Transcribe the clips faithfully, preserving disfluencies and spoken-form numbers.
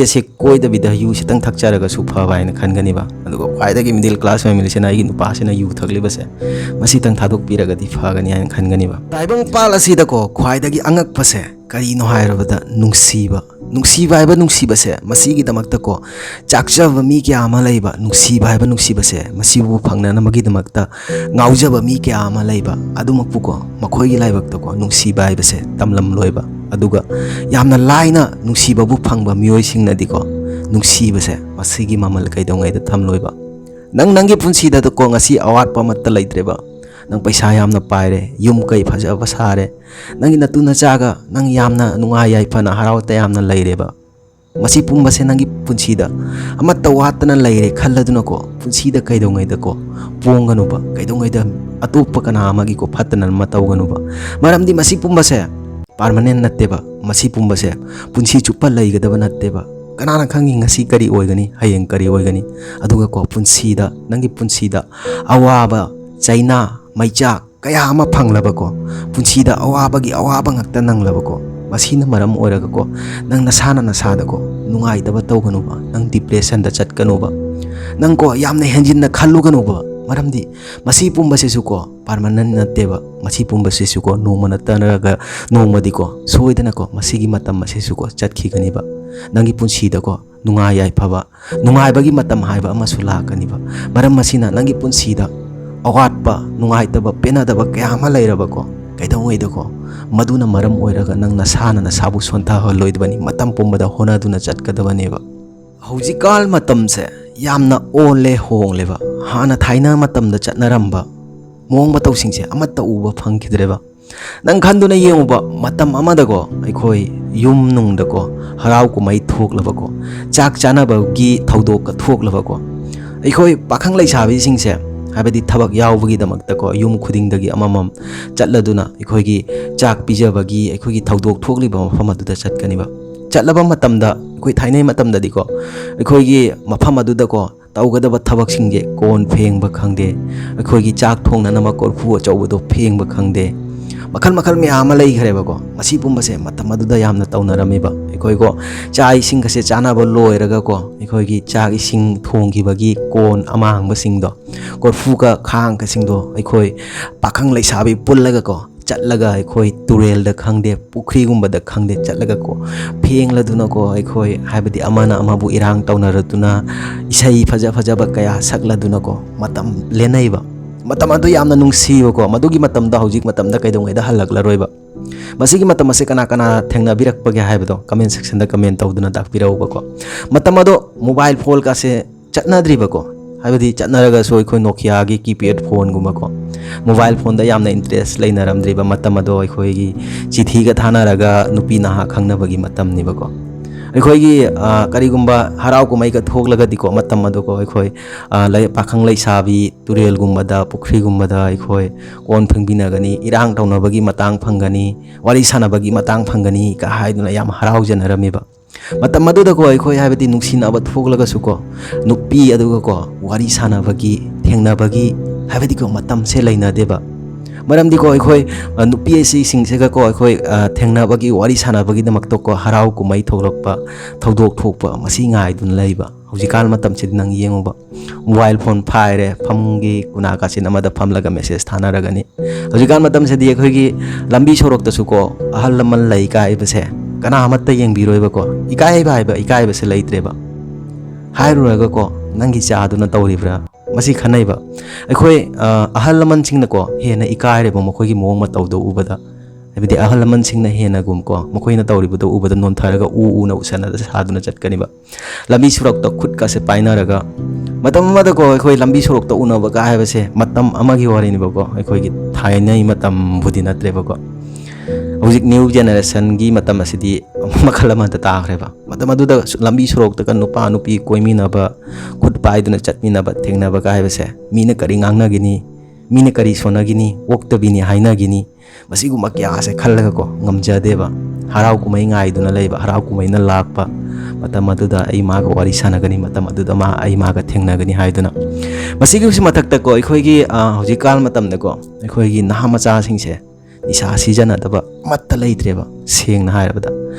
ꯁꯦ ꯀꯣꯏꯗꯕꯤꯗ U sitting ꯊꯛꯆꯔꯒꯁꯨ ꯐꯕ ꯍꯥꯏꯅ ꯈꯟꯒꯅꯤꯕ꯫ ꯑꯗꯨꯒ ꯈ꯭ꯋꯥꯏꯗꯒꯤ middle class family ꯁꯤꯅ ꯑꯩꯒꯤ ꯅꯨꯄꯥꯁꯤꯅ ꯌꯨ ꯊꯛꯂꯤꯕꯁꯦ ꯃꯁꯤꯇꯪ ꯊꯥꯗꯣꯛꯄꯤꯔꯒꯗꯤ ꯐꯒꯅꯤ ꯍꯥꯏꯅ ꯈꯟꯒꯅꯤꯕ꯫ ꯇꯥꯏꯕꯪꯄꯥꯜ ꯑꯁꯤꯗꯀꯣ ꯈ꯭ꯋꯥꯏꯗꯒꯤ ꯑꯉꯛꯄꯁꯦ ꯀꯔꯤꯅꯣ ꯍꯥꯏꯔꯕꯗ ꯅꯨꯡꯁꯤꯕ꯫ ꯅꯨꯡꯁꯤꯕ ꯍꯥꯏꯕ ꯅꯨꯡꯁꯤꯕꯁꯦ ꯃꯁꯤꯒꯤꯗꯃꯛꯇꯀꯣ ꯆꯥꯛꯆꯕ ꯃꯤ ꯀꯌꯥ ꯑꯃ ꯂꯩꯕ, ꯅꯨꯡꯁꯤꯕ ꯍꯥꯏꯕ ꯅꯨꯡꯁꯤꯕꯁꯦ ꯃꯁꯤꯕꯨ ꯐꯪꯅꯅꯕꯒꯤꯗꯃꯛꯇ ꯉꯥꯎꯖꯕ ꯃꯤ ꯀꯌꯥ ꯑꯃ ꯂꯩꯕ꯫ ꯑꯗꯨꯃꯛꯄꯨꯀꯣ ꯃꯈꯣꯏꯒꯤ ꯂꯥꯏꯕꯛꯇꯀꯣ ꯅꯨꯡꯁꯤꯕ ꯍꯥꯏꯕꯁꯦ ꯇꯝꯂꯝꯂꯣꯏꯕ꯫ ꯑꯗꯨꯒ ꯌꯥꯝꯅ ꯂꯥꯏꯅ ꯅꯨꯡꯁꯤꯕꯕꯨ ꯐꯪꯕ ꯃꯤꯑꯣꯏꯁꯤꯡꯅꯗꯤꯀꯣ ꯅꯨꯡꯁꯤꯕꯁꯦ ꯃꯁꯤꯒꯤ ꯃꯃꯜ ꯀꯩꯗꯧꯉꯩꯗ ꯊꯝꯂꯣꯏꯕ꯫ ꯅꯪ ꯅꯪꯒꯤ ꯄꯨꯟꯁꯤꯗꯀꯣ ꯉꯁꯤ ꯑꯋꯥꯠꯄ ꯑꯃꯠꯇ ꯂꯩꯇ꯭ꯔꯦꯕ꯫ ꯅꯪ ꯄꯩꯁꯥ ꯌꯥꯝꯅ ꯄꯥꯏꯔꯦ, ꯌꯨꯝ ꯀꯩ ꯐꯖꯕ ꯁꯥꯔꯦ, ꯅꯪꯒꯤ ꯅꯇꯨ ꯅꯆꯥꯒ ꯅꯪ ꯌꯥꯝꯅ ꯅꯨꯡꯉꯥꯏ ꯌꯥꯏꯐꯅ ꯍꯔꯥꯎ ꯇꯌꯥꯝꯅ ꯂꯩꯔꯦꯕ꯫ ꯃꯁꯤ ꯄꯨꯝꯕꯁꯦ ꯅꯪꯒꯤ ꯄꯨꯟꯁꯤꯗ ꯑꯃꯠꯇ ꯋꯥꯠꯇꯅ ꯂꯩꯔꯦ ꯈꯜꯂꯗꯨꯅꯀꯣ ꯄꯨꯟꯁꯤꯗ ꯀꯩꯗꯧꯉꯩꯗꯀꯣ ꯄꯣꯡꯒꯅꯨꯕ, ꯀꯩꯗꯧꯉꯩꯗ ꯑꯇꯣꯞꯄ ꯀꯅꯥ ꯑꯃꯒꯤꯀꯣ ꯐꯠꯇꯅ ꯑꯃ ꯇꯧꯒꯅꯨꯕ꯫ ꯃꯔꯝꯗꯤ ꯃꯁꯤ ꯄꯨꯝꯕꯁꯦ permanent ꯅꯠꯇꯦꯕ꯫ ꯃꯁꯤ ꯄꯨꯝꯕꯁꯦ ꯄꯨꯟꯁꯤ ꯆꯨꯞꯄ ꯂꯩꯒꯗꯕ ꯅꯠꯇꯦꯕ꯫ ꯀꯅꯥꯅ ꯈꯪꯉꯤ ꯉꯁꯤ ꯀꯔꯤ ꯑꯣꯏꯒꯅꯤ, ꯍꯌꯦꯡ ꯀꯔꯤ ꯑꯣꯏꯒꯅꯤ? ꯑꯗꯨꯒꯀꯣ ꯄꯨꯟꯁꯤꯗ, ꯅꯪꯒꯤ ꯄꯨꯟꯁꯤꯗ ꯑꯋꯥꯕ, ꯆꯩꯅꯥ, ꯃꯩꯆꯥꯛ ꯀꯌꯥ ꯑꯃ ꯐꯪꯂꯕꯀꯣ, ꯄꯨꯟꯁꯤꯗ ꯑꯋꯥꯕꯒꯤ ꯑꯋꯥꯕ ꯉꯥꯛꯇ ꯅꯪꯂꯕꯀꯣ, ꯃꯁꯤꯅ ꯃꯔꯝ ꯑꯣꯏꯔꯒꯀꯣ ꯅꯪ ꯅꯁꯥꯅ ꯅꯁꯥꯗꯀꯣ ꯅꯨꯡꯉꯥꯏꯇꯕ ꯇꯧꯒꯅꯨꯕ, ꯅꯪ depressionꯗ ꯆꯠꯀꯅꯨꯕ, ꯅꯪꯀꯣ ꯌꯥꯝꯅ ꯍꯦꯟꯖꯤꯟꯅ ꯈꯜꯂꯨꯒꯅꯨꯕ꯫ ꯃꯔꯝꯗꯤ ꯃꯁꯤ ꯄꯨꯝꯕꯁꯤꯁꯨꯀꯣ permanent ꯅꯠꯇꯦꯕ꯫ ꯃꯁꯤ ꯄꯨꯝꯕꯁꯤꯁꯨꯀꯣ ꯅꯣꯡꯃ ꯅꯠꯇ꯭ꯔꯒ ꯅꯣꯡꯃꯗꯤꯀꯣ ꯁꯣꯏꯗꯅꯀꯣ ꯃꯁꯤꯒꯤ ꯃꯇꯝ ꯑꯁꯤꯁꯨꯀꯣ ꯆꯠꯈꯤꯒꯅꯤꯕ꯫ ꯅꯪꯒꯤ ꯄꯨꯟꯁꯤꯗꯀꯣ ꯅꯨꯡꯉꯥꯏ ꯌꯥꯏꯐꯕ, ꯅꯨꯡꯉꯥꯏꯕꯒꯤ ꯃꯇꯝ ꯍꯥꯏꯕ ꯑꯃꯁꯨ ꯂꯥꯛꯀꯅꯤꯕ꯫ ꯃꯔꯝ ꯑꯁꯤꯅ ꯅꯪꯒꯤ ꯄꯨꯟꯁꯤꯗ ꯑꯋꯥꯠꯄ, ꯅꯨꯡꯉꯥꯏꯇꯕ, ꯄꯦꯟꯅꯗꯕ ꯀꯌꯥ ꯑꯃ ꯂꯩꯔꯕꯀꯣ, ꯀꯩꯗꯧꯉꯩꯗꯀꯣ ꯃꯗꯨꯅ ꯃꯔꯝ ꯑꯣꯏꯔꯒ ꯅꯪ ꯅꯁꯥꯅ ꯅꯁꯥꯕꯨ ꯁꯣꯟꯊꯍꯜꯂꯣꯏꯗꯕꯅꯤ꯫ ꯃꯇꯝ ꯄꯨꯝꯕꯗ ꯍꯣꯠꯅꯗꯨꯅ ꯆꯠꯀꯗꯕꯅꯦꯕ꯫ ꯍꯧꯖꯤꯛꯀꯥꯟ ꯃꯇꯝꯁꯦ ꯌꯥꯝꯅ ꯑꯣꯜꯂꯦ, ꯍꯣꯡꯂꯦꯕ꯫ ꯍꯥꯟꯅ ꯊꯥꯏꯅ ꯃꯇꯝꯗ ꯆꯠꯅꯔꯝꯕ ꯃꯑꯣꯡ ꯃꯇꯧꯁꯤꯡꯁꯦ ꯑꯃꯠꯇ ꯎꯕ ꯐꯪꯈꯤꯗ꯭ꯔꯦꯕ꯫ ꯅꯪ ꯈꯟꯗꯨꯅ ꯌꯦꯡꯉꯨꯕ, ꯃꯇꯝ ꯑꯃꯗꯀꯣ ꯑꯩꯈꯣꯏ ꯌꯨꯝ ꯅꯨꯡꯗꯀꯣ ꯍꯔꯥꯎ ꯀꯨꯝꯍꯩ ꯊꯣꯛꯂꯕꯀꯣ, ꯆꯥꯛ ꯆꯥꯅꯕꯒꯤ ꯊꯧꯗꯣꯛꯀ ꯊꯣꯛꯂꯕꯀꯣ, ꯑꯩꯈꯣꯏ ꯄꯥꯈꯪ ꯂꯩꯁꯥꯕꯤꯁꯤꯡꯁꯦ, ꯍꯥꯏꯕꯗꯤ ꯊꯕꯛ ꯌꯥꯎꯕꯒꯤꯗꯃꯛꯇꯀꯣ ꯌꯨꯝ ꯈꯨꯗꯤꯡꯗꯒꯤ ꯑꯃꯃꯝ ꯆꯠꯂꯗꯨꯅ ꯑꯩꯈꯣꯏꯒꯤ ꯆꯥꯛ ꯄꯤꯖꯕꯒꯤ ꯑꯩꯈꯣꯏꯒꯤ ꯊꯧꯗꯣꯛ ꯊꯣꯛꯂꯤꯕ ꯃꯐꯝ ꯑꯗꯨꯗ ꯆꯠꯀꯅꯤꯕ꯫ ꯆꯠꯂꯕ ꯃꯇꯝꯗ ꯑꯩꯈꯣꯏ ꯊꯥꯏꯅꯩ ꯃꯇꯝꯗꯗꯤꯀꯣ ꯑꯩꯈꯣꯏꯒꯤ ꯃꯐꯝ ꯑꯗꯨꯗꯀꯣ ꯇꯧꯒꯗꯕ ꯊꯕꯛꯁꯤꯡꯁꯦ, ꯀꯣꯟ ꯐꯦꯡꯕ ꯈꯪꯗꯦ, ꯑꯩꯈꯣꯏꯒꯤ ꯆꯥꯛ ꯊꯣꯡꯅꯅꯕ ꯀꯣꯔꯐꯨ ꯑꯆꯧꯕꯗꯣ ꯐꯦꯡꯕ ꯈꯪꯗꯦ, ꯃꯈꯜ ꯃꯈꯜ ꯃꯌꯥꯝ ꯑꯃ ꯂꯩꯈ꯭ꯔꯦꯕꯀꯣ꯫ ꯃꯁꯤ ꯄꯨꯝꯕꯁꯦ ꯃꯇꯝ ꯑꯗꯨꯗ ꯌꯥꯝꯅ ꯇꯧꯅꯔꯝꯃꯤꯕ꯫ ꯑꯩꯈꯣꯏꯀꯣ, ꯆꯥꯛ ꯏꯁꯤꯡꯒꯁꯦ ꯆꯥꯅꯕ ꯂꯣꯏꯔꯒꯀꯣ, ꯑꯩꯈꯣꯏꯒꯤ ꯆꯥꯛ ꯏꯁꯤꯡ ꯊꯣꯡꯈꯤꯕꯒꯤ ꯀꯣꯟ ꯑꯃꯥꯡꯕꯁꯤꯡꯗꯣ, ꯀꯣꯔꯐꯨꯒ ꯈꯥꯡꯒꯁꯤꯡꯗꯣ, ꯑꯩꯈꯣꯏ ꯄꯥꯈꯪ ꯂꯩꯁꯥꯕꯤ ꯄꯨꯜꯂꯒꯀꯣ, ꯆꯠꯂꯒ ꯑꯩꯈꯣꯏ ꯇꯨꯔꯦꯜꯗ ꯈꯪꯗꯦ, ꯄꯨꯈ꯭ꯔꯤꯒꯨꯝꯕꯗ ꯈꯪꯗꯦ, ꯆꯠꯂꯒꯀꯣ, ꯐꯦꯡꯂꯗꯨꯅꯀꯣ, ꯑꯩꯈꯣꯏ, ꯍꯥꯏꯕꯗꯤ ꯑꯃꯅ ꯑꯃꯕꯨ ꯏꯔꯥꯡ ꯇꯧꯅꯔꯗꯨꯅ, ꯏꯁꯩ ꯐꯖ ꯐꯖꯕ ꯀꯌꯥ ꯁꯛꯂꯗꯨꯅꯀꯣ, ꯃꯇꯝ ꯂꯦꯟꯅꯩꯕ꯫ ꯃꯇꯝ ꯑꯗꯨ ꯌꯥꯝꯅ ꯅꯨꯡꯁꯤꯕꯀꯣ꯫ ꯃꯗꯨꯒꯤ ꯃꯇꯝꯗ ꯍꯧꯖꯤꯛ ꯃꯇꯝꯗ ꯀꯩꯗꯧꯉꯩꯗ ꯍꯜꯂꯛꯂꯔꯣꯏꯕ꯫ ꯃꯁꯤꯒꯤ ꯃꯇꯝ ꯑꯁꯦ ꯀꯅꯥ ꯀꯅꯥ ꯊꯦꯡꯅꯕꯤꯔꯛꯄꯒꯦ ꯍꯥꯏꯕꯗꯣ comment sectionꯗ comment ꯇꯧꯗꯨꯅ ꯇꯥꯛꯄꯤꯔꯛꯎꯕꯀꯣ꯫ ꯃꯇꯝ ꯑꯗꯣ mobile phoneꯀꯥꯁꯦ ꯆꯠꯅꯗ꯭ꯔꯤꯕꯀꯣ꯫ ꯍꯥꯏꯕꯗꯤ ꯆꯠꯅꯔꯒꯁꯨ ꯑꯩꯈꯣꯏ Nokiaꯒꯤ keypad phoneꯒꯨꯝꯕꯀꯣ, mobile phoneꯗ ꯌꯥꯝꯅ interest ꯂꯩꯅꯔꯝꯗ꯭ꯔꯤꯕ ꯃꯇꯝ ꯑꯗꯣ, ꯑꯩꯈꯣꯏꯒꯤ ꯆꯤꯊꯤꯒ ꯊꯥꯅꯔꯒ ꯅꯨꯄꯤ ꯅꯍꯥ ꯈꯪꯅꯕꯒꯤ ꯃꯇꯝꯅꯤꯕꯀꯣ꯫ ꯑꯩꯈꯣꯏꯒꯤ, ꯑ, ꯀꯔꯤꯒꯨꯝꯕ ꯍꯔꯥꯎ ꯀꯨꯝꯍꯩꯒ ꯊꯣꯛꯂꯒꯗꯤꯀꯣ, ꯃꯇꯝ ꯑꯗꯨꯀꯣ, ꯑꯩꯈꯣꯏ, ꯑ, ꯂꯩ-, ꯄꯥꯈꯪ ꯂꯩꯁꯥꯕꯤ ꯇꯨꯔꯦꯜꯒꯨꯝꯕꯗ, ꯄꯨꯈ꯭ꯔꯤꯒꯨꯝꯕꯗ ꯑꯩꯈꯣꯏ ꯀꯣꯟ ꯐꯦꯡꯕꯤꯅꯒꯅꯤ, ꯏꯔꯥꯡ ꯇꯧꯅꯕꯒꯤ ꯃꯇꯥꯡ ꯐꯪꯒꯅꯤ, ꯋꯥꯔꯤ ꯁꯥꯟꯅꯕꯒꯤ ꯃꯇꯥꯡ ꯐꯪꯒꯅꯤ ꯀ ꯍꯥꯏꯗꯨꯅ ꯌꯥꯝ ꯍꯔꯥꯎꯖꯅꯔꯝꯃꯤꯕ꯫ ꯃꯇꯝ ꯑꯗꯨꯗꯀꯣ, ꯑꯩꯈꯣꯏ, ꯍꯥꯏꯕꯗꯤ ꯅꯨꯡꯁꯤꯅꯕ ꯊꯣꯛꯂꯒꯁꯨꯀꯣ, ꯅꯨꯄꯤ ꯑꯗꯨꯒꯀꯣ ꯋꯥꯔꯤ ꯁꯥꯟꯅꯕꯒꯤ, ꯊꯦꯡꯅꯕꯒꯤ, ꯍꯥꯏꯕꯗꯤꯀꯣ, ꯃꯇꯝꯁꯦ ꯂꯩꯅꯗꯦꯕ꯫ ꯃꯔꯝꯗꯤꯀꯣ, ꯑꯩꯈꯣꯏ, ꯑ, ꯅꯨꯄꯤ ꯑꯁꯤꯁꯤꯡꯁꯤꯒꯀꯣ, ꯑꯩꯈꯣꯏ, ꯑ, ꯊꯦꯡꯅꯕꯒꯤ, ꯋꯥꯔꯤ ꯁꯥꯟꯅꯕꯒꯤꯗꯃꯛꯇꯀꯣ, ꯍꯔꯥꯎ ꯀꯨꯝꯍꯩ ꯊꯣꯛꯂꯛꯄ, ꯊꯧꯗꯣꯛ ꯊꯣꯛꯄ, ꯃꯁꯤ ꯉꯥꯏꯗꯨꯅ ꯂꯩꯕ꯫ ꯍꯧꯖꯤꯛꯀꯥꯟ ꯃꯇꯝꯁꯤꯗꯤ ꯅꯪ ꯌꯦꯡꯉꯨꯕ, mobile phone ꯐꯥꯏꯔꯦ, ꯐꯃꯨꯡꯒꯤ ꯎꯅꯥ ꯀꯥꯆꯤꯟ ꯑꯃꯗ ꯐꯝꯂꯒ message ꯊꯥꯅꯔꯒꯅꯤ꯫ ꯍꯧꯖꯤꯛꯀꯥꯟ ꯃꯇꯝꯁꯤꯗꯤ ꯑꯩꯈꯣꯏꯒꯤ ꯂꯝꯕꯤ ꯁꯣꯔꯣꯛꯇꯁꯨꯀꯣ, ꯑꯍꯜ ꯂꯃꯟ ꯂꯩ ꯀꯥꯏꯕꯁꯦ ꯀꯅꯥ ꯑꯃꯠꯇ ꯌꯦꯡꯕꯤꯔꯣꯏꯕꯀꯣ꯫ ꯏꯀꯥꯏꯕ ꯍꯥꯏꯕ ꯏꯀꯥꯏꯕꯁꯦ ꯂꯩꯇ꯭ꯔꯦꯕ꯫ ꯍꯥꯏꯔꯨꯔꯒꯀꯣ, "ꯅꯪꯒꯤ ꯆꯥꯗꯨꯅ ꯇꯧꯔꯤꯕ꯭ꯔꯥ?" ꯃꯁꯤ ꯈꯟꯅꯩꯕ꯫ ꯑꯩꯈꯣꯏ, ꯑ, ꯑꯍꯜ ꯂꯃꯟꯁꯤꯡꯅꯀꯣ ꯍꯦꯟꯅ ꯏꯀꯥꯏꯔꯦꯕ ꯃꯈꯣꯏꯒꯤ ꯃꯑꯣꯡ ꯃꯇꯧꯗꯣ ꯎꯕꯗ꯫ ꯍꯥꯏꯕꯗꯤ ꯑꯍꯜ ꯂꯃꯟꯁꯤꯡꯅ ꯍꯦꯟꯅꯒꯨꯝꯀꯣ, ꯃꯈꯣꯏꯅ ꯇꯧꯔꯤꯕꯗꯣ ꯎꯕꯗ ꯅꯣꯟꯊꯔꯒ ꯎ ꯎꯅ ꯎꯁꯟꯅꯗ ꯁꯥꯗꯨꯅ ꯆꯠꯀꯅꯤꯕ꯫ ꯂꯝꯕꯤ ꯁꯣꯔꯣꯛꯇ ꯈꯨꯠꯀꯁꯦ ꯄꯥꯏꯅꯔꯒ, ꯃꯇꯝ ꯑꯃꯗꯀꯣ, ꯑꯩꯈꯣꯏ ꯂꯝꯕꯤ ꯁꯣꯔꯣꯛꯇ ꯎꯅꯕꯒ ꯍꯥꯏꯕꯁꯦ ꯃꯇꯝ ꯑꯃꯒꯤ ꯋꯥꯔꯤꯅꯤꯕꯀꯣ, ꯑꯩꯈꯣꯏꯒꯤ ꯊꯥꯏꯅꯒꯤ ꯃꯇꯝꯕꯨꯗꯤ ꯅꯠꯇ꯭ꯔꯦꯕꯀꯣ꯫ ꯍꯧꯖꯤꯛ new generationꯒꯤ ꯃꯇꯝ ꯑꯁꯤꯗꯤ ꯃꯈꯜ ꯑꯃꯗ ꯇꯥꯈ꯭ꯔꯦꯕ꯫ ꯃꯇꯝ ꯑꯗꯨꯗ ꯁꯨ-, ꯂꯝꯕꯤ ꯁꯣꯔꯣꯛꯇꯒ ꯅꯨꯄꯥ ꯅꯨꯄꯤ ꯀꯣꯏꯃꯤꯟꯅꯕ, ꯈꯨꯠ ꯄꯥꯏꯗꯨꯅ ꯆꯠꯃꯤꯟꯅꯕ, ꯊꯦꯡꯅꯕꯒ ꯍꯥꯏꯕꯁꯦ, ꯃꯤꯅ ꯀꯔꯤ ꯉꯥꯡꯅꯒꯅꯤ, ꯃꯤꯅ ꯀꯔꯤ ꯁꯣꯟꯅꯒꯅꯤ, ꯑꯣꯛꯇꯕꯤꯅꯤ ꯍꯥꯏꯅꯒꯅꯤ, ꯃꯁꯤꯒꯨꯝꯕ ꯀꯌꯥꯁꯦ ꯈꯜꯂꯒꯀꯣ, ꯉꯝꯖꯗꯦꯕ꯫ ꯍꯔꯥꯎ ꯀꯨꯝꯍꯩ ꯉꯥꯏꯗꯨꯅ ꯂꯩꯕ, ꯍꯔꯥꯎ ꯀꯨꯝꯍꯩꯅ ꯂꯥꯛꯄ ꯃꯇꯝ ꯑꯗꯨꯗ ꯑꯩ ꯃꯥꯒ ꯋꯥꯔꯤ ꯁꯥꯟꯅꯒꯅꯤ, ꯃꯇꯝ ꯑꯗꯨꯗ ꯃꯥ, ꯑꯩ ꯃꯥꯒ ꯊꯦꯡꯅꯒꯅꯤ ꯍꯥꯏꯗꯨꯅ꯫ ꯃꯁꯤꯒꯤꯁꯨ ꯃꯊꯛꯇꯀꯣ, ꯑꯩꯈꯣꯏꯒꯤ, ꯑ, ꯍꯧꯖꯤꯛꯀꯥꯟ ꯃꯇꯝꯗꯀꯣ, ꯑꯩꯈꯣꯏꯒꯤ ꯅꯍꯥ ꯃꯆꯥꯁꯤꯡꯁꯦ ꯅꯤꯁꯥ ꯁꯤꯖꯤꯟꯅꯗꯕ ꯑꯃꯠꯇ ꯂꯩꯇ꯭ꯔꯦꯕ, ꯁꯦꯡꯅ ꯍꯥꯏꯔꯕꯗ꯫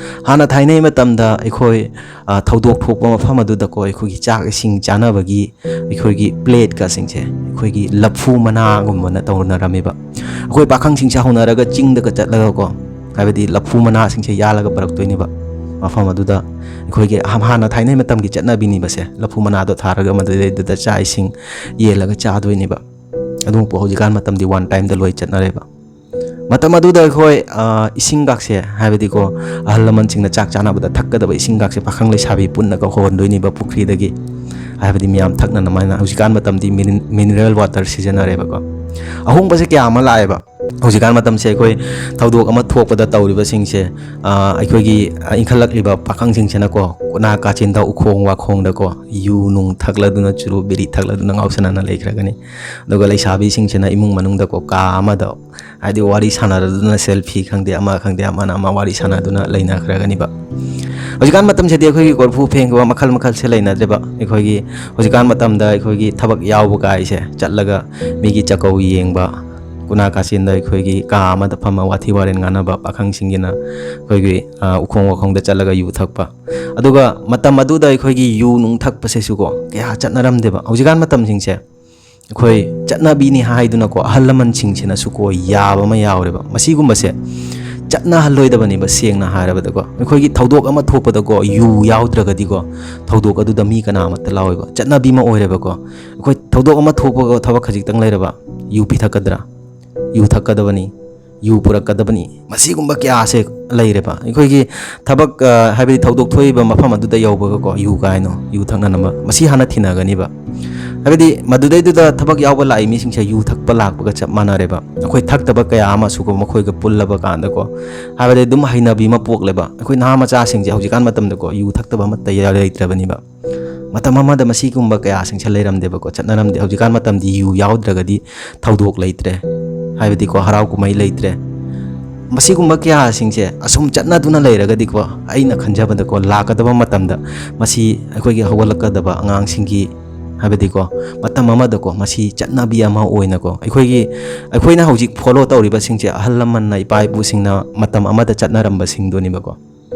ꯍꯥꯟꯅ ꯊꯥꯏꯅꯩ ꯃꯇꯝꯗ ꯑꯩꯈꯣꯏ, ꯑ, ꯊꯧꯗꯣꯛ ꯊꯣꯛꯄ ꯃꯐꯝ ꯑꯗꯨꯗꯀꯣ, ꯑꯩꯈꯣꯏꯒꯤ ꯆꯥꯛ ꯏꯁꯤꯡ ꯆꯥꯅꯕꯒꯤ ꯑꯩꯈꯣꯏꯒꯤ ꯄ꯭ꯂꯦꯠꯀꯁꯤꯡꯁꯦ ꯑꯩꯈꯣꯏꯒꯤ ꯂꯐꯨ ꯃꯅꯥꯒꯨꯝꯕꯅ ꯇꯧꯅꯔꯝꯃꯦꯕ꯫ ꯑꯩꯈꯣꯏ ꯄꯥꯈꯪꯁꯤꯡꯁꯦ ꯍꯧꯅꯔꯒ ꯆꯤꯡꯗꯒ ꯆꯠꯂꯒꯀꯣ, ꯍꯥꯏꯕꯗꯤ ꯂꯐꯨ ꯃꯅꯥꯁꯤꯡꯁꯦ ꯌꯥꯜꯂꯒ ꯄꯨꯔꯛꯇꯣꯏꯅꯦꯕ꯫ ꯃꯐꯝ ꯑꯗꯨꯗ ꯑꯩꯈꯣꯏꯒꯤ ꯍꯥꯟꯅ ꯊꯥꯏꯅꯩ ꯃꯇꯝꯒꯤ ꯆꯠꯅꯕꯤꯅꯤꯕꯁꯦ, ꯂꯐꯨ ꯃꯅꯥꯗꯣ ꯊꯥꯔꯒ ꯃꯗꯨꯗꯩꯗꯨꯗ ꯆꯥꯛ ꯏꯁꯤꯡ ꯌꯦꯜꯂꯒ ꯆꯥꯗꯣꯏꯅꯦꯕ꯫ ꯑꯗꯨꯃꯛꯄꯨ ꯍꯧꯖꯤꯛꯀꯥꯟ ꯃꯇꯝꯗꯤ ꯋꯥꯟ ꯇꯥꯏꯝꯗ ꯂꯣꯏ ꯆꯠꯅꯔꯦꯕ꯫ ꯃꯇꯝ ꯑꯗꯨꯗ ꯑꯩꯈꯣꯏ, ꯑ, ꯏꯁꯤꯡꯒꯥꯛꯁꯦ, ꯍꯥꯏꯕꯗꯤꯀꯣ, ꯑꯍꯜ ꯂꯃꯟꯁꯤꯡꯅ ꯆꯥꯛ ꯆꯥꯅꯕꯗ ꯊꯛꯀꯗꯕ ꯏꯁꯤꯡꯒꯥꯛꯁꯦ ꯄꯥꯈꯪ ꯂꯩꯁꯥꯕꯤ ꯄꯨꯟꯅꯒ ꯍꯣꯟꯗꯣꯏꯅꯦꯕ ꯄꯨꯈ꯭ꯔꯤꯗꯒꯤ, ꯍꯥꯏꯕꯗꯤ ꯃꯌꯥꯝ ꯊꯛꯅꯅꯕ ꯍꯥꯏꯅ꯫ ꯍꯧꯖꯤꯛꯀꯥꯟ ꯃꯇꯝꯗꯤ ꯃꯤꯅꯔꯦꯜ ꯋꯥꯇꯔ ꯁꯤꯖꯤꯟꯅꯔꯦꯕꯀꯣ꯫ ꯑꯍꯣꯡꯕꯁꯦ ꯀꯌꯥ ꯑꯃ ꯂꯥꯛꯑꯦꯕ꯫ ꯍꯧꯖꯤꯛꯀꯥꯟ ꯃꯇꯝꯁꯦ ꯑꯩꯈꯣꯏ ꯊꯧꯗꯣꯛ ꯑꯃ ꯊꯣꯛꯄꯗ ꯇꯧꯔꯤꯕꯁꯤꯡꯁꯦ, ꯑ, ꯑꯩꯈꯣꯏꯒꯤ, ꯑ, ꯏꯟꯈꯠꯂꯛꯂꯤꯕ ꯄꯥꯈꯪꯁꯤꯡꯁꯤꯅꯀꯣ, ꯀꯣꯅꯥ ꯀꯥꯆꯤꯟꯗ, ꯎꯈꯣꯡ ꯋꯥꯈꯣꯡꯗꯀꯣ, ꯌꯨ ꯅꯨꯡ ꯊꯛꯂꯗꯨꯅ, ꯆꯨꯔꯨꯞ ꯕꯤꯔꯤ ꯊꯛꯂꯗꯨꯅ ꯉꯥꯎꯁꯟꯅꯅ ꯂꯩꯈ꯭ꯔꯒꯅꯤ꯫ ꯑꯗꯨꯒ ꯂꯩꯁꯥꯕꯤꯁꯤꯡꯁꯤꯅ ꯏꯃꯨꯡ ꯃꯅꯨꯡꯗꯀꯣ, ꯀꯥ ꯑꯃꯗ, ꯍꯥꯏꯗꯤ, ꯋꯥꯔꯤ ꯁꯥꯟꯅꯔꯗꯨꯅ, ꯁꯦꯜꯐꯤ ꯈꯪꯗꯦ, ꯑꯃ ꯈꯪꯗꯦ, ꯑꯃꯅ ꯑꯃ ꯋꯥꯔꯤ ꯁꯥꯟꯅꯗꯨꯅ ꯂꯩꯅꯈ꯭ꯔꯒꯅꯤꯕ꯫ ꯍꯧꯖꯤꯛꯀꯥꯟ ꯃꯇꯝꯁꯤꯗꯤ ꯑꯩꯈꯣꯏꯒꯤ ꯀꯣꯔꯐꯨ ꯐꯦꯡꯕ ꯃꯈꯜ ꯃꯈꯜꯁꯦ ꯂꯩꯅꯗ꯭ꯔꯦꯕ꯫ ꯑꯩꯈꯣꯏꯒꯤ ꯍꯧꯖꯤꯛꯀꯥꯟ ꯃꯇꯝꯗ ꯑꯩꯈꯣꯏꯒꯤ ꯊꯕꯛ ꯌꯥꯎꯕ ꯀꯥꯏꯁꯦ ꯆꯠꯂꯒ ꯃꯤꯒꯤ ꯆꯥꯛꯀꯧ ꯌꯦꯡꯕ, ꯀꯨꯅꯥ ꯀꯥꯆꯤꯟꯗ ꯑꯩꯈꯣꯏꯒꯤ ꯀꯥ ꯑꯃꯗ ꯐꯝꯃ ꯋꯥꯊꯤ ꯋꯥꯔꯦꯟ ꯉꯥꯡꯅꯕ, ꯄꯥꯈꯪꯁꯤꯡꯒꯤꯅ ꯑꯩꯈꯣꯏꯒꯤ, ꯑ, ꯎꯈꯣꯡ ꯋꯥꯈꯣꯡꯗ ꯆꯠꯂꯒ ꯌꯨ ꯊꯛꯄ꯫ ꯑꯗꯨꯒ ꯃꯇꯝ ꯑꯗꯨꯗ ꯑꯩꯈꯣꯏꯒꯤ ꯌꯨ ꯅꯨꯡ ꯊꯛꯄꯁꯤꯁꯨꯀꯣ ꯀꯌꯥ ꯆꯠꯅꯔꯝꯗꯦꯕ꯫ ꯍꯧꯖꯤꯛꯀꯥꯟ ꯃꯇꯝꯁꯤꯡꯁꯦ ꯑꯩꯈꯣꯏ ꯆꯠꯅꯕꯤꯅꯤ ꯍꯥꯏꯗꯨꯅꯀꯣ, ꯑꯍꯜ ꯂꯃꯟꯁꯤꯡꯁꯤꯅꯁꯨꯀꯣ ꯌꯥꯕ ꯑꯃ ꯌꯥꯎꯔꯦꯕ꯫ ꯃꯁꯤꯒꯨꯝꯕꯁꯦ ꯆꯠꯅꯍꯜꯂꯣꯏꯗꯕꯅꯦꯕ, ꯁꯦꯡꯅ ꯍꯥꯏꯔꯕꯗꯀꯣ꯫ ꯑꯩꯈꯣꯏꯒꯤ ꯊꯧꯗꯣꯛ ꯑꯃ ꯊꯣꯛꯄꯗꯀꯣ, ꯌꯨ ꯌꯥꯎꯗ꯭ꯔꯒꯗꯤꯀꯣ, ꯊꯧꯗꯣꯛ ꯑꯗꯨꯗ ꯃꯤ ꯀꯅꯥ ꯑꯃꯠꯇ ꯂꯥꯛꯑꯣꯏꯕ꯫ ꯆꯠꯅꯕꯤ ꯑꯃ ꯑꯣꯏꯔꯦꯕꯀꯣ꯫ ꯑꯩꯈꯣꯏ ꯊꯧꯗꯣꯛ ꯑꯃ ꯊꯣꯛꯄꯒ ꯊꯕꯛ ꯈꯖꯤꯛꯇꯪ ꯂꯩꯔꯕ, ꯌꯨ ꯄꯤꯊꯛꯀꯗ꯭ꯔꯥ? ꯌꯨ ꯊꯛꯀꯗꯕꯅꯤ, ꯌꯨ ꯄꯨꯔꯛꯀꯗꯕꯅꯤ꯫ ꯃꯁꯤꯒꯨꯝꯕ ꯀꯌꯥꯁꯦ ꯂꯩꯔꯦꯕ꯫ ꯑꯩꯈꯣꯏꯒꯤ ꯊꯕꯛ, ꯑ, ꯍꯥꯏꯕꯗꯤ ꯊꯧꯗꯣꯛ ꯊꯣꯛꯏꯕ ꯃꯐꯝ ꯑꯗꯨꯗ ꯌꯧꯕꯒꯀꯣ, ꯌꯨ ꯀꯥꯏꯅꯣ, ꯌꯨ ꯊꯛꯅꯅꯕ, ꯃꯁꯤ ꯍꯥꯟꯅ ꯊꯤꯅꯒꯅꯤꯕ꯫ ꯍꯥꯏꯕꯗꯤ ꯃꯗꯨꯗꯩꯗꯨꯗ ꯊꯕꯛ ꯌꯥꯎꯕ ꯂꯥꯛꯏ ꯃꯤꯁꯤꯡꯁꯦ ꯌꯨ ꯊꯛꯄ ꯂꯥꯛꯄꯒ ꯆꯞ ꯃꯥꯟꯅꯔꯦꯕ꯫ ꯑꯩꯈꯣꯏ ꯊꯛꯇꯕ ꯀꯌꯥ ꯑꯃꯁꯨꯀꯣ ꯃꯈꯣꯏꯒ ꯄꯨꯜꯂꯕ ꯀꯥꯟꯗꯀꯣ, ꯍꯥꯏꯕꯗꯤ ꯑꯗꯨꯝ ꯍꯩꯅꯕꯤ ꯑꯃ ꯄꯣꯛꯂꯦꯕ꯫ ꯑꯩꯈꯣꯏ ꯅꯍꯥ ꯃꯆꯥꯁꯤꯡꯁꯦ ꯍꯧꯖꯤꯛꯀꯥꯟ ꯃꯇꯝꯗꯀꯣ ꯌꯨ ꯊꯛꯇꯕ ꯑꯃꯠꯇ ꯂꯩꯇ꯭ꯔꯕꯅꯤꯕ꯫ ꯃꯇꯝ ꯑꯃꯗ ꯃꯁꯤꯒꯨꯝꯕ ꯀꯌꯥꯁꯤꯡꯁꯦ ꯂꯩꯔꯝꯗꯦꯕꯀꯣ, ꯆꯠꯅꯔꯝꯗꯦ꯫ ꯍꯧꯖꯤꯛꯀꯥꯟ ꯃꯇꯝꯗꯤ ꯌꯨ ꯌꯥꯎꯗ꯭ꯔꯒꯗꯤ ꯊꯧꯗꯣꯛ ꯂꯩꯇ꯭ꯔꯦ, ꯍꯥꯏꯕꯗꯤꯀꯣ ꯍꯔꯥꯎ ꯀꯨꯝꯍꯩ ꯂꯩꯇ꯭ꯔꯦ꯫ ꯃꯁꯤꯒꯨꯝꯕ ꯀꯌꯥꯁꯤꯡꯁꯦ ꯑꯁꯨꯝ ꯆꯠꯅꯗꯨꯅ ꯂꯩꯔꯒꯗꯤꯀꯣ, ꯑꯩꯅ ꯈꯟꯖꯕꯗꯀꯣ, ꯂꯥꯛꯀꯗꯕ ꯃꯇꯝꯗ ꯃꯁꯤ ꯑꯩꯈꯣꯏꯒꯤ ꯍꯧꯒꯠꯂꯛꯀꯗꯕ ꯑꯉꯥꯡꯁꯤꯡꯒꯤ, ꯍꯥꯏꯕꯗꯤꯀꯣ, ꯃꯇꯝ ꯑꯃꯗꯀꯣ, ꯃꯁꯤ ꯆꯠꯅꯕꯤ ꯑꯃ ꯑꯣꯏꯅꯀꯣ, ꯑꯩꯈꯣꯏꯒꯤ, ꯑꯩꯈꯣꯏꯅ ꯍꯧꯖꯤꯛ ꯐꯣꯂꯣ ꯇꯧꯔꯤꯕꯁꯤꯡꯁꯦ ꯑꯍꯜ ꯂꯃꯟꯅ, ꯏꯄꯥ ꯏꯄꯨꯁꯤꯡꯅ ꯃꯇꯝ ꯑꯃꯗ ꯆꯠꯅꯔꯝꯕꯁꯤꯡꯗꯨꯅꯦꯕꯀꯣ꯫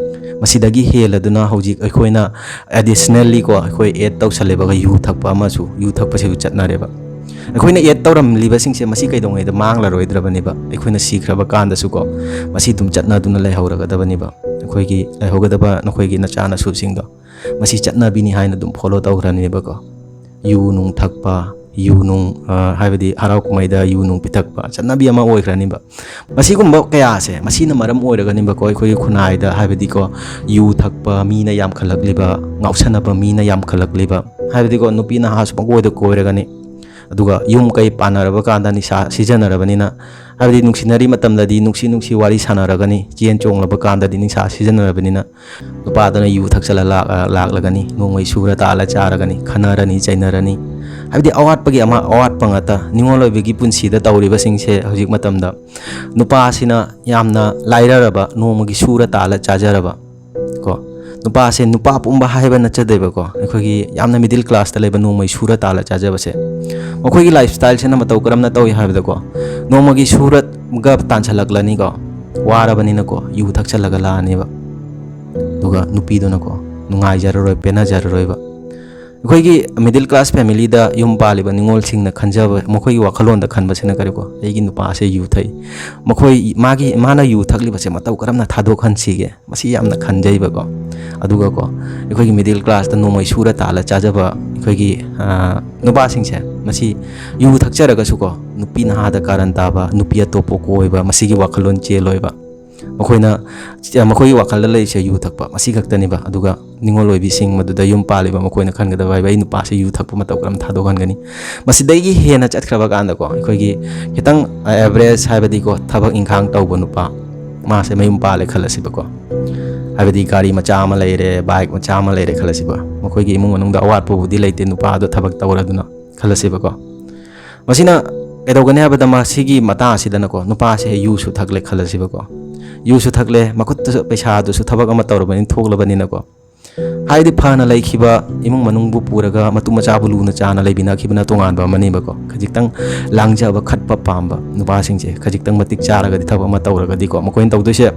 ꯃꯁꯤꯗꯒꯤ ꯍꯦꯜꯂꯗꯨꯅ ꯍꯧꯖꯤꯛ ꯑꯩꯈꯣꯏꯅ ꯑꯦꯗꯤꯁꯅꯦꯜꯂꯤꯀꯣ, ꯑꯩꯈꯣꯏ ꯑꯦꯗ ꯇꯧꯁꯜꯂꯦꯕ, ꯌꯨ ꯊꯛꯄ ꯑꯃꯁꯨ, ꯌꯨ ꯊꯛꯄꯁꯤꯁꯨ ꯆꯠꯅꯔꯦꯕ꯫ ꯑꯩꯈꯣꯏꯅ ꯑꯦꯗ ꯇꯧꯔꯝꯂꯤꯕꯁꯤꯡꯁꯦ ꯃꯁꯤ ꯀꯩꯗꯧꯉꯩꯗ ꯃꯥꯡꯂꯔꯣꯏꯗ꯭ꯔꯕꯅꯦꯕ? ꯑꯩꯈꯣꯏꯅ ꯁꯤꯈ꯭ꯔꯕ ꯀꯥꯟꯗꯁꯨꯀꯣ, ꯃꯁꯤ ꯑꯗꯨꯝ ꯆꯠꯅꯗꯨꯅ ꯂꯩꯍꯧꯔꯒꯗꯕꯅꯦꯕ꯫ ꯑꯩꯈꯣꯏꯒꯤ ꯂꯩꯍꯧꯒꯗꯕ ꯅꯈꯣꯏꯒꯤ ꯅꯆꯥꯅꯁꯨꯁꯤꯡꯗꯣ ꯃꯁꯤ ꯆꯠꯅꯕꯤꯅꯤ ꯍꯥꯏꯅ ꯑꯗꯨꯝ ꯐꯣꯂꯣ ꯇꯧꯈ꯭ꯔꯅꯦꯕꯀꯣ꯫ ꯌꯨ ꯅꯨꯡ ꯊꯛꯄ, ꯌꯨ ꯅꯨꯡ, ꯑ, ꯍꯥꯏꯕꯗꯤ ꯍꯔꯥꯎ ꯀꯨꯝꯍꯩꯗ ꯌꯨ ꯅꯨꯡ ꯄꯤꯊꯛꯄ ꯆꯠꯅꯕꯤ ꯑꯃ ꯑꯣꯏꯈ꯭ꯔꯅꯤꯕ꯫ ꯃꯁꯤꯒꯨꯝꯕ ꯀꯌꯥꯁꯦ, ꯃꯁꯤꯅ ꯃꯔꯝ ꯑꯣꯏꯔꯒꯅꯤꯕꯀꯣ, ꯑꯩꯈꯣꯏꯒꯤ ꯈꯨꯟꯅꯥꯏꯗ, ꯍꯥꯏꯕꯗꯤꯀꯣ, ꯌꯨ ꯊꯛꯄ ꯃꯤꯅ ꯌꯥꯝꯈꯠꯂꯛꯂꯤꯕ, ꯉꯥꯎꯁꯟꯅꯕ ꯃꯤꯅ ꯌꯥꯝꯈꯠꯂꯛꯂꯤꯕ, ꯍꯥꯏꯕꯗꯤꯀꯣ, ꯅꯨꯄꯤ ꯅꯍꯥꯁꯨ ꯄꯪꯀꯣꯏꯗ ꯀꯣꯏꯔꯒꯅꯤ꯫ ꯑꯗꯨꯒ ꯌꯨꯝ ꯀꯩ ꯄꯥꯟꯅꯔꯕ ꯀꯥꯟꯗ ꯅꯤꯁꯥ ꯁꯤꯖꯤꯟꯅꯔꯕꯅꯤꯅ, ꯍꯥꯏꯕꯗꯤ ꯅꯨꯡꯁꯤꯅꯔꯤ ꯃꯇꯝꯗꯗꯤ ꯅꯨꯡꯁꯤ ꯅꯨꯡꯁꯤ ꯋꯥꯔꯤ ꯁꯥꯟꯅꯔꯒꯅꯤ, ꯆꯦꯟ ꯆꯣꯡꯂꯕ ꯀꯥꯟꯗꯗꯤ ꯅꯤꯁꯥ ꯁꯤꯖꯤꯟꯅꯔꯕꯅꯤꯅ ꯅꯨꯄꯥꯗꯨꯅ ꯌꯨ ꯊꯛꯆꯜꯂ ꯂꯥꯛ-, ꯂꯥꯛꯂꯒꯅꯤ, ꯅꯣꯡꯃꯩ ꯁꯨꯔ ꯇꯥꯜꯂ ꯆꯥꯔꯒꯅꯤ, ꯈꯟꯅꯔꯅꯤ, ꯆꯩꯅꯔꯅꯤ꯫ ꯍꯥꯏꯕꯗꯤ ꯑꯋꯥꯠꯄꯒꯤ ꯑꯃ, ꯑꯋꯥꯠꯄ ꯉꯥꯛꯇ꯫ ꯅꯤꯉꯣꯜ ꯑꯣꯏꯕꯤꯒꯤ ꯄꯨꯟꯁꯤꯗ ꯇꯧꯔꯤꯕꯁꯤꯡꯁꯦ ꯍꯧꯖꯤꯛ ꯃꯇꯝꯗ ꯅꯨꯄꯥꯁꯤꯅ ꯌꯥꯝꯅ ꯂꯥꯏꯔꯔꯕ, ꯅꯣꯡꯃꯒꯤ ꯁꯨꯔ ꯇꯥꯜꯂ ꯆꯥꯖꯔꯕ ꯀꯣ꯫ ꯅꯨꯄꯥꯁꯦ ꯅꯨꯄꯥ ꯄꯨꯝꯕ ꯍꯥꯏꯕ ꯅꯠꯆꯗꯦꯕꯀꯣ, ꯑꯩꯈꯣꯏꯒꯤ ꯌꯥꯝꯅ ꯃꯤꯗꯜ ꯀ꯭ꯂꯥꯁꯇ ꯂꯩꯕ, ꯅꯣꯡꯃꯩ ꯁꯨꯔ ꯇꯥꯜꯂ ꯆꯥꯖꯕꯁꯦ꯫ ꯃꯈꯣꯏꯒꯤ ꯂꯥꯏꯐ ꯁ꯭ꯇꯥꯏꯜꯁꯤꯅ ꯃꯇꯧ ꯀꯔꯝꯅ ꯇꯧꯏ ꯍꯥꯏꯕꯗꯀꯣ, ꯅꯣꯡꯃꯒꯤ ꯁꯨꯔꯒ ꯇꯥꯟꯁꯤꯜꯂꯛꯂꯅꯤꯀꯣ, ꯋꯥꯔꯕꯅꯤꯅꯀꯣ, ꯌꯨ ꯊꯛꯆꯜꯂꯒ ꯂꯥꯛꯑꯅꯦꯕ꯫ ꯑꯗꯨꯒ ꯅꯨꯄꯤꯗꯨꯅꯀꯣ, ꯅꯨꯡꯉꯥꯏꯖꯔꯔꯣꯏ, ꯄꯦꯟꯅꯖꯔꯔꯣꯏꯕ꯫ ꯑꯩꯈꯣꯏꯒꯤ ꯃꯤꯗꯜ ꯀ꯭ꯂꯥꯁ ꯐꯦꯃꯤꯂꯤꯗ ꯌꯨꯝ ꯄꯥꯜꯂꯤꯕ ꯅꯤꯉꯣꯜꯁꯤꯡꯅ ꯈꯟꯖꯕ, ꯃꯈꯣꯏꯒꯤ ꯋꯥꯈꯜꯂꯣꯟꯗ ꯈꯟꯕꯁꯤꯅ ꯀꯔꯤꯀꯣ, "ꯑꯩꯒꯤ ꯅꯨꯄꯥꯁꯦ ꯌꯨ ꯊꯛꯏ, ꯃꯈꯣꯏ, ꯃꯥꯒꯤ, ꯃꯥꯅ ꯌꯨ ꯊꯛꯂꯤꯕꯁꯦ ꯃꯇꯧ ꯀꯔꯝꯅ ꯊꯥꯗꯣꯛꯍꯟꯁꯤꯒꯦ?" ꯃꯁꯤ ꯌꯥꯝꯅ ꯈꯟꯖꯩꯕꯀꯣ꯫ ꯑꯗꯨꯒꯀꯣ, ꯑꯩꯈꯣꯏꯒꯤ ꯃꯤꯗꯜ ꯀ꯭ꯂꯥꯁꯇ ꯅꯣꯡꯃꯩ ꯁꯨꯔ ꯇꯥꯜꯂ ꯆꯥꯖꯕ ꯑꯩꯈꯣꯏꯒꯤ, ꯑ, ꯅꯨꯄꯥꯁꯤꯡꯁꯦ, ꯃꯁꯤ ꯌꯨ ꯊꯛꯆꯔꯒꯁꯨꯀꯣ, ꯅꯨꯄꯤ ꯅꯍꯥꯗ ꯀꯥꯔꯟ ꯇꯥꯕ, ꯅꯨꯄꯤ ꯑꯇꯣꯞꯄ ꯀꯣꯏꯕ, ꯃꯁꯤꯒꯤ ꯋꯥꯈꯜꯂꯣꯟ ꯆꯦꯜꯂꯣꯏꯕ꯫ ꯃꯈꯣꯏꯅ, ꯃꯈꯣꯏꯒꯤ ꯋꯥꯈꯜꯗ ꯂꯩꯔꯤꯁꯦ ꯌꯨ ꯊꯛꯄ, ꯃꯁꯤ ꯈꯛꯇꯅꯦꯕ꯫ ꯑꯗꯨꯒ ꯅꯤꯉꯣꯜ ꯑꯣꯏꯕꯤꯁꯤꯡ, ꯃꯗꯨꯗ ꯌꯨꯝ ꯄꯥꯜꯂꯤꯕ ꯃꯈꯣꯏꯅ ꯈꯟꯒꯗꯕ ꯍꯥꯏꯕ, "ꯑꯩ ꯅꯨꯄꯥꯁꯦ ꯌꯨ ꯊꯛꯄ ꯃꯇꯧ ꯀꯔꯝ ꯊꯥꯗꯣꯛꯍꯟꯒꯅꯤ?" ꯃꯁꯤꯗꯒꯤ ꯍꯦꯟꯅ ꯆꯠꯈ꯭ꯔꯕ ꯀꯥꯟꯗꯀꯣ, ꯑꯩꯈꯣꯏꯒꯤ ꯈꯤꯇꯪ ꯑꯦꯚꯔꯦꯖ, ꯍꯥꯏꯕꯗꯤꯀꯣ, ꯊꯕꯛ ꯏꯪꯈꯥꯡ ꯇꯧꯕ ꯅꯨꯄꯥ, ꯃꯥꯁꯦ ꯃꯌꯨꯝ ꯄꯥꯜꯂꯦ ꯈꯜꯂꯁꯤꯕꯀꯣ, ꯍꯥꯏꯕꯗꯤ ꯒꯥꯔꯤ ꯃꯆꯥ ꯑꯃ ꯂꯩꯔꯦ, ꯕꯥꯏꯛ ꯃꯆꯥ ꯑꯃ ꯂꯩꯔꯦ ꯈꯜꯂꯁꯤꯕ, ꯃꯈꯣꯏꯒꯤ ꯏꯃꯨꯡ ꯃꯅꯨꯡꯗ ꯑꯋꯥꯠꯄꯕꯨꯗꯤ ꯂꯩꯇꯦ, ꯅꯨꯄꯥꯗꯣ ꯊꯕꯛ ꯇꯧꯔꯗꯨꯅ ꯈꯜꯂꯁꯤꯕꯀꯣ꯫ ꯃꯁꯤꯅ ꯀꯩꯗꯧꯒꯅꯤ ꯍꯥꯏꯕꯗ, ꯃꯁꯤꯒꯤ ꯃꯇꯥꯡ ꯑꯁꯤꯗꯅꯀꯣ, ꯅꯨꯄꯥꯁꯦ ꯌꯨꯁꯨ ꯊꯛꯂꯦ ꯈꯜꯂꯁꯤꯕꯀꯣ, ꯌꯨꯁꯨ ꯊꯛꯂꯦ, ꯃꯈꯨꯠꯇꯁꯨ ꯄꯩꯁꯥꯗꯨꯁꯨ ꯊꯕꯛ ꯑꯃ ꯇꯧꯔꯕꯅꯤꯅ, ꯊꯣꯛꯂꯕꯅꯤꯅꯀꯣ, ꯍꯥꯏꯗꯤ ꯐꯅ ꯂꯩꯈꯤꯕ ꯏꯃꯨꯡ ꯃꯅꯨꯡꯕꯨ ꯄꯨꯔꯒ ꯃꯇꯨ ꯃꯆꯥꯕꯨ ꯂꯨꯅ ꯆꯥꯅ ꯂꯩꯃꯤꯟꯅꯈꯤꯕꯅ ꯇꯣꯉꯥꯟꯕ ꯑꯃꯅꯦꯕꯀꯣ꯫ ꯈꯖꯤꯛꯇꯪ ꯂꯥꯡꯖꯕ ꯈꯠꯄ ꯄꯥꯝꯕ ꯅꯨꯄꯥꯁꯤꯡꯁꯦ ꯈꯖꯤꯛꯇꯪ ꯃꯇꯤꯛ ꯆꯥꯔꯒꯗꯤ, ꯊꯕꯛ ꯑꯃ ꯇꯧꯔꯒꯗꯤꯀꯣ, ꯃꯈꯣꯏꯅ ꯇꯧꯗꯣꯏꯁꯦ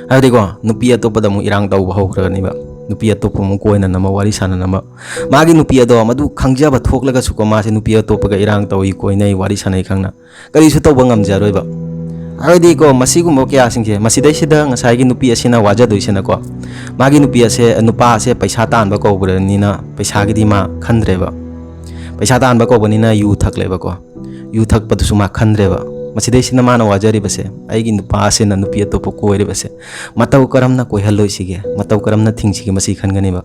ꯍꯥꯏꯕꯗꯤꯀꯣ, ꯅꯨꯄꯤ ꯑꯇꯣꯞꯄꯗ ꯑꯃꯨꯛ ꯏꯔꯥꯡ ꯇꯧꯕ ꯍꯧꯈ꯭ꯔꯅꯤꯕ꯫ ꯅꯨꯄꯤ ꯑꯇꯣꯞꯄ ꯑꯃꯨꯛ ꯀꯣꯏꯅꯅꯕ, ꯋꯥꯔꯤ ꯁꯥꯟꯅꯅꯕ꯫ ꯃꯥꯒꯤ ꯅꯨꯄꯤ ꯑꯗꯣ ꯃꯗꯨ ꯈꯪꯖꯕ ꯊꯣꯛꯂꯒꯁꯨꯀꯣ, ꯃꯥꯁꯦ ꯅꯨꯄꯤ ꯑꯇꯣꯞꯄꯒ ꯏꯔꯥꯡ ꯇꯧꯏ, ꯀꯣꯏꯅꯩ, ꯋꯥꯔꯤ ꯁꯥꯟꯅꯩ ꯈꯪꯅ ꯀꯔꯤꯁꯨ ꯇꯧꯕ ꯉꯝꯖꯔꯣꯏꯕ꯫ ꯍꯥꯏꯕꯗꯤꯀꯣ, ꯃꯁꯤꯒꯨꯝꯕ ꯀꯌꯥꯁꯤꯡꯁꯦ, ꯃꯁꯤꯗꯩꯁꯤꯗ ꯉꯁꯥꯏꯒꯤ ꯅꯨꯄꯤ ꯑꯁꯤꯅ ꯋꯥꯖꯗꯣꯏꯁꯤꯅꯀꯣ, ꯃꯥꯒꯤ ꯅꯨꯄꯤ ꯑꯁꯦ, ꯅꯨꯄꯥ ꯑꯁꯦ ꯄꯩꯁꯥ ꯇꯥꯟꯕ ꯀꯧꯕꯅꯤꯅ ꯄꯩꯁꯥꯒꯤꯗꯤ ꯃꯥ ꯈꯟꯗ꯭ꯔꯦꯕ꯫ ꯄꯩꯁꯥ ꯇꯥꯟꯕ ꯀꯧꯕꯅꯤꯅ ꯌꯨ ꯊꯛꯂꯦꯕꯀꯣ꯫ ꯌꯨ ꯊꯛꯄꯗꯨꯁꯨ ꯃꯥ ꯈꯟꯗ꯭ꯔꯦꯕ꯫ ꯃꯁꯤꯗꯩꯁꯤꯅ ꯃꯥꯅ ꯋꯥꯖꯔꯤꯕꯁꯦ, ꯑꯩꯒꯤ ꯅꯨꯄꯥ ꯑꯁꯤꯅ ꯅꯨꯄꯤ ꯑꯇꯣꯞꯄ ꯀꯣꯏꯔꯤꯕꯁꯦ ꯃꯇꯧ ꯀꯔꯝꯅ ꯀꯣꯏꯍꯜꯂꯣꯏꯁꯤꯒꯦ, ꯃꯇꯧ ꯀꯔꯝꯅ ꯊꯤꯡꯁꯤꯒꯦ, ꯃꯁꯤ ꯈꯟꯒꯅꯦꯕ꯫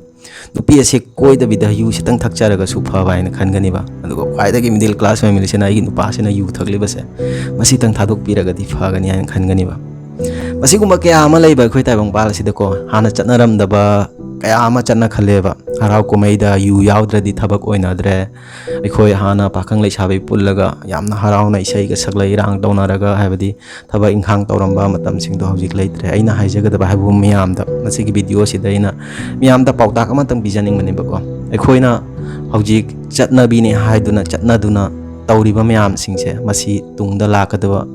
ꯅꯨꯄꯤ ꯑꯁꯦ ꯀꯣꯏꯗꯕꯤꯗ ꯌꯨ ꯈꯤꯇꯪ ꯊꯛꯆꯔꯒꯁꯨ ꯐꯕ ꯍꯥꯏꯅ ꯈꯟꯒꯅꯤꯕ꯫ ꯑꯗꯨꯒ ꯈ꯭ꯋꯥꯏꯗꯒꯤ middle class family ꯁꯤꯅ ꯑꯩꯒꯤ ꯅꯨꯄꯥꯁꯤꯅ ꯌꯨ ꯊꯛꯂꯤꯕꯁꯦ ꯃꯁꯤꯇꯪ ꯊꯥꯗꯣꯛꯄꯤꯔꯒꯗꯤ ꯐꯒꯅꯤ ꯍꯥꯏꯅ ꯈꯟꯒꯅꯤꯕ꯫ ꯃꯁꯤꯒꯨꯝꯕ ꯀꯌꯥ ꯑꯃ ꯂꯩꯕ ꯑꯩꯈꯣꯏ ꯇꯥꯏꯕꯪꯄꯥꯜ ꯑꯁꯤꯗꯀꯣ, ꯍꯥꯟꯅ ꯆꯠꯅꯔꯝꯗꯕ ꯀꯌꯥ ꯑꯃ ꯆꯠꯅ ꯈꯜꯂꯦꯕ꯫ ꯍꯔꯥꯎ ꯀꯨꯝꯍꯩꯗ ꯌꯨ ꯌꯥꯎꯗ꯭ꯔꯗꯤ ꯊꯕꯛ ꯑꯣꯏꯅꯗ꯭ꯔꯦ꯫ ꯑꯩꯈꯣꯏ ꯍꯥꯟꯅ ꯄꯥꯈꯪ ꯂꯩꯁꯥꯕꯤ ꯄꯨꯜꯂꯒ ꯌꯥꯝꯅ ꯍꯔꯥꯎꯅ ꯏꯁꯩꯒ ꯁꯛꯂ ꯏꯔꯥꯡ ꯇꯧꯅꯔꯒ, ꯍꯥꯏꯕꯗꯤ ꯊꯕꯛ ꯏꯪꯈꯥꯡ ꯇꯧꯔꯝꯕ ꯃꯇꯝꯁꯤꯡꯗꯣ ꯍꯧꯖꯤꯛ ꯂꯩꯇ꯭ꯔꯦ꯫ ꯑꯩꯅ ꯍꯥꯏꯖꯒꯗꯕ ꯍꯥꯏꯕꯕꯨ ꯃꯤꯌꯥꯝꯗ, ꯃꯁꯤꯒꯤ video ꯁꯤꯗ ꯑꯩꯅ ꯃꯤꯌꯥꯝꯗ ꯄꯥꯎꯇꯥꯛ ꯑꯃꯇꯪ ꯄꯤꯖꯅꯤꯡꯕꯅꯦꯕꯀꯣ꯫ ꯑꯩꯈꯣꯏꯅ ꯍꯧꯖꯤꯛ ꯆꯠꯅꯕꯤꯅꯦ ꯍꯥꯏꯗꯨꯅ ꯆꯠꯅꯗꯨꯅ ꯇꯧꯔꯤꯕ ꯃꯌꯥꯝꯁꯤꯡꯁꯦ, ꯃꯁꯤ ꯇꯨꯡꯗ ꯂꯥꯛꯀꯗꯕ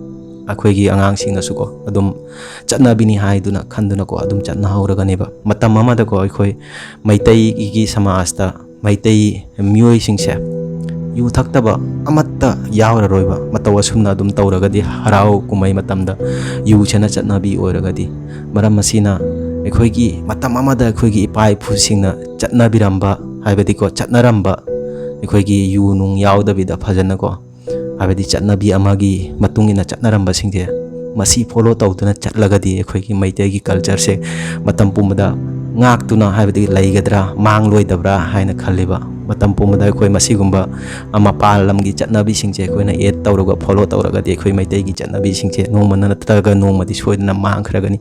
ꯑꯩꯈꯣꯏꯒꯤ ꯑꯉꯥꯡꯁꯤꯡꯅꯁꯨꯀꯣ ꯑꯗꯨꯝ ꯆꯠꯅꯕꯤꯅꯤ ꯍꯥꯏꯗꯨꯅ ꯈꯟꯗꯨꯅꯀꯣ ꯑꯗꯨꯝ ꯆꯠꯅꯍꯧꯔꯒꯅꯦꯕ꯫ ꯃꯇꯝ ꯑꯃꯗꯀꯣ ꯑꯩꯈꯣꯏ ꯃꯩꯇꯩꯒꯤ ꯁꯃꯥꯖꯇ ꯃꯩꯇꯩ ꯃꯤꯑꯣꯏꯁꯤꯡꯁꯦ ꯌꯨ ꯊꯛꯇꯕ ꯑꯃꯠꯇ ꯌꯥꯎꯔꯔꯣꯏꯕ꯫ ꯃꯇꯧ ꯑꯁꯨꯝꯅ ꯑꯗꯨꯝ ꯇꯧꯔꯒꯗꯤ ꯍꯔꯥꯎ ꯀꯨꯝꯍꯩ ꯃꯇꯝꯗ ꯌꯨ ꯁꯦꯟꯅ ꯆꯠꯅꯕꯤ ꯑꯣꯏꯔꯒꯗꯤ꯫ ꯃꯔꯝ ꯑꯁꯤꯅ ꯑꯩꯈꯣꯏꯒꯤ ꯃꯇꯝ ꯑꯃꯗ ꯑꯩꯈꯣꯏꯒꯤ ꯏꯄꯥ ꯏꯄꯨꯁꯤꯡꯅ ꯆꯠꯅꯕꯤꯔꯝꯕ, ꯍꯥꯏꯕꯗꯤꯀꯣ, ꯆꯠꯅꯔꯝꯕ ꯑꯩꯈꯣꯏꯒꯤ ꯌꯨ ꯅꯨꯡ ꯌꯥꯎꯗꯕꯤꯗ ꯐꯖꯅꯀꯣ, ꯍꯥꯏꯕꯗꯤ ꯆꯠꯅꯕꯤ ꯑꯃꯒꯤ ꯃꯇꯨꯡ ꯏꯟꯅ ꯆꯠꯅꯔꯝꯕꯁꯤꯡꯁꯦ ꯃꯁꯤ follow ꯇꯧꯗꯨꯅ ꯆꯠꯂꯒꯗꯤ ꯑꯩꯈꯣꯏꯒꯤ ꯃꯩꯇꯩꯒꯤ culture ꯁꯦ ꯃꯇꯝ ꯄꯨꯝꯕꯗ ꯉꯥꯛꯇꯨꯅ, ꯍꯥꯏꯕꯗꯤ ꯂꯩꯒꯗ꯭ꯔꯥ, ꯃꯥꯡꯂꯣꯏꯗꯕ꯭ꯔꯥ ꯍꯥꯏꯅ ꯈꯜꯂꯤꯕ꯫ ꯃꯇꯝ ꯄꯨꯝꯕꯗ ꯑꯩꯈꯣꯏ ꯃꯁꯤꯒꯨꯝꯕ ꯃꯄꯥꯟ ꯂꯝꯒꯤ ꯆꯠꯅꯕꯤꯁꯤꯡꯁꯦ ꯑꯩꯈꯣꯏꯅ add ꯇꯧꯔꯒ, follow ꯇꯧꯔꯒꯗꯤ ꯑꯩꯈꯣꯏ ꯃꯩꯇꯩꯒꯤ ꯆꯠꯅꯕꯤꯁꯤꯡꯁꯦ ꯅꯣꯡꯃ ꯅꯠꯇ꯭ꯔꯒ ꯅꯣꯡꯃꯗꯤ ꯁꯣꯏꯗꯅ ꯃꯥꯡꯈ꯭ꯔꯒꯅꯤ꯫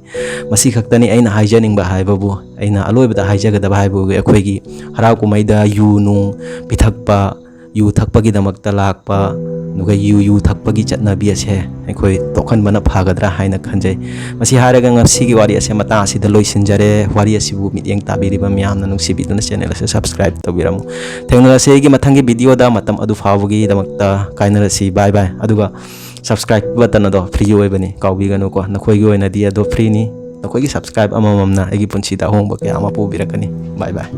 ꯃꯁꯤ ꯈꯛꯇꯅꯤ ꯑꯩꯅ ꯍꯥꯏꯖꯅꯤꯡꯕ ꯍꯥꯏꯕꯕꯨ꯫ ꯑꯩꯅ ꯑꯂꯣꯏꯕꯗ ꯍꯥꯏꯖꯒꯗꯕ ꯍꯥꯏꯕꯕꯨ, ꯑꯩꯈꯣꯏꯒꯤ ꯍꯔꯥꯎ ꯀꯨꯝꯍꯩꯗ ꯌꯨ ꯅꯨꯡ ꯄꯤꯊꯛꯄ, ꯌꯨ ꯊꯛꯄꯒꯤꯗꯃꯛꯇ ꯂꯥꯛꯄ ꯑꯗꯨꯒ ꯌꯨ ꯌꯨ ꯊꯛꯄꯒꯤ ꯆꯠꯅꯕꯤ ꯑꯁꯦ ꯑꯩꯈꯣꯏ ꯇꯣꯛꯍꯟꯕꯅ ꯐꯒꯗ꯭ꯔꯥ ꯍꯥꯏꯅ ꯈꯟꯖꯩ꯫ ꯃꯁꯤ ꯍꯥꯏꯔꯒ ꯉꯁꯤꯒꯤ ꯋꯥꯔꯤ ꯑꯁꯦ ꯃꯇꯥꯡ ꯑꯁꯤꯗ ꯂꯣꯏꯁꯤꯟꯖꯔꯦ꯫ ꯋꯥꯔꯤ ꯑꯁꯤꯕꯨ ꯃꯤꯠꯌꯦꯡ ꯇꯥꯕꯤꯔꯤꯕ ꯃꯤꯌꯥꯝꯅ ꯅꯨꯡꯁꯤꯕꯤꯗꯨꯅ ꯆꯦꯅꯦꯜ ꯑꯁꯦ ꯁꯕꯁꯀ꯭ꯔꯥꯏꯕ ꯇꯧꯕꯤꯔꯝꯃꯨ꯫ ꯊꯦꯡꯅꯔꯁꯤ ꯑꯩꯒꯤ ꯃꯊꯪꯒꯤ ꯚꯤꯗꯤꯑꯣꯗ꯫ ꯃꯇꯝ ꯑꯗꯨ ꯐꯥꯎꯕꯒꯤꯗꯃꯛꯇ ꯀꯥꯏꯅꯔꯁꯤ꯫ ꯕꯥꯏ ꯕꯥꯏ꯫ ꯑꯗꯨꯒ ꯁꯕꯁꯀ꯭ꯔꯥꯏꯕ ꯕꯇꯟ ꯑꯗꯣ ꯐ꯭ꯔꯤ ꯑꯣꯏꯕꯅꯤ, ꯀꯥꯎꯕꯤꯒꯅꯨꯀꯣ꯫ ꯅꯈꯣꯏꯒꯤ ꯑꯣꯏꯅꯗꯤ ꯑꯗꯣ ꯐ꯭ꯔꯤꯅꯤ꯫ ꯅꯈꯣꯏꯒꯤ ꯁꯕꯁꯀ꯭ꯔꯥꯏꯕ ꯑꯃꯃꯝꯅ ꯑꯩꯒꯤ ꯄꯨꯟꯁꯤꯗ ꯑꯍꯣꯡꯕ ꯀꯌꯥ ꯑꯃ ꯄꯨꯕꯤꯔꯛꯀꯅꯤ꯫ ꯕꯥꯏ ꯕꯥꯏ꯫